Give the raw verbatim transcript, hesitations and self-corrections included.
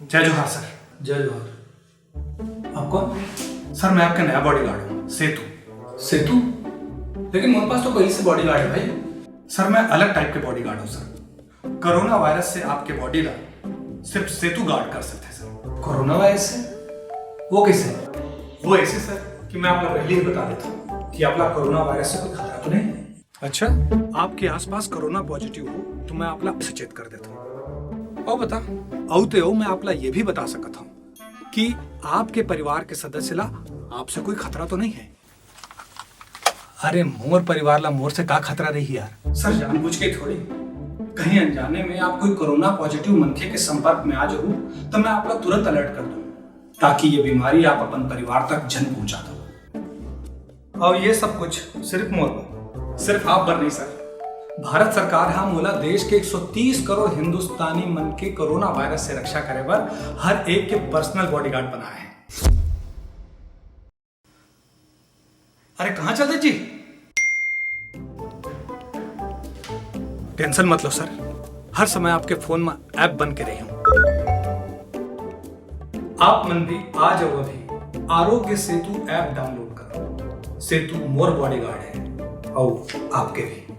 जय जोहार सर। जय जोहार। आप कौन? सर, मैं आपका नया बॉडीगार्ड हूँ, सेतु। सेतु? लेकिन मोर पास तो पहले से बॉडीगार्ड है भाई। सर, मैं अलग टाइप के बॉडीगार्ड हूँ सर। कोरोना वायरस से आपके बॉडी ला सिर्फ सेतु गार्ड कर सकते हैं सर। कोरोना वायरस से? वो कैसे? वो ऐसे सर कि मैं आपला पहले ही बता देता हूँ कि आपला कोरोना वायरस से कोई खतरा तो नहीं है। अच्छा, आपके आसपास कोरोना पॉजिटिव हो तो मैं आपला सचेत कर देता हूँ। और बता, औते हो मैं आपला ये भी बता सकता हूँ कि आपके परिवार के सदस्य ला आपसे कोई खतरा तो नहीं है। अरे, मोर परिवार ला मोर से का खतरा रही यार? सर, जानबूझ के थोड़ी, कहीं अनजाने में आप कोई कोरोना पॉजिटिव मनखे के संपर्क में आ जाओ तो मैं आपला तुरंत अलर्ट कर दूँ, ताकि ये बीमारी आप अपन परिवार तक झन पहुंचा दो। और ये सब कुछ सिर्फ मोर बर? सिर्फ आप बर नहीं सर, भारत सरकार हा मोला देश के एक सौ तीस करोड़ हिंदुस्तानी मन के कोरोना वायरस से रक्षा करे बर हर एक के पर्सनल बॉडीगार्ड बनाया है। अरे, कहाँ चल दे जी? टेंशन मत लो सर, हर समय आपके फोन में ऐप बन के रही हूँ। आप मन भी आ जाओ, अभी आरोग्य सेतु ऐप डाउनलोड करो। सेतु मोर बॉडीगार्ड है, और आपके भी।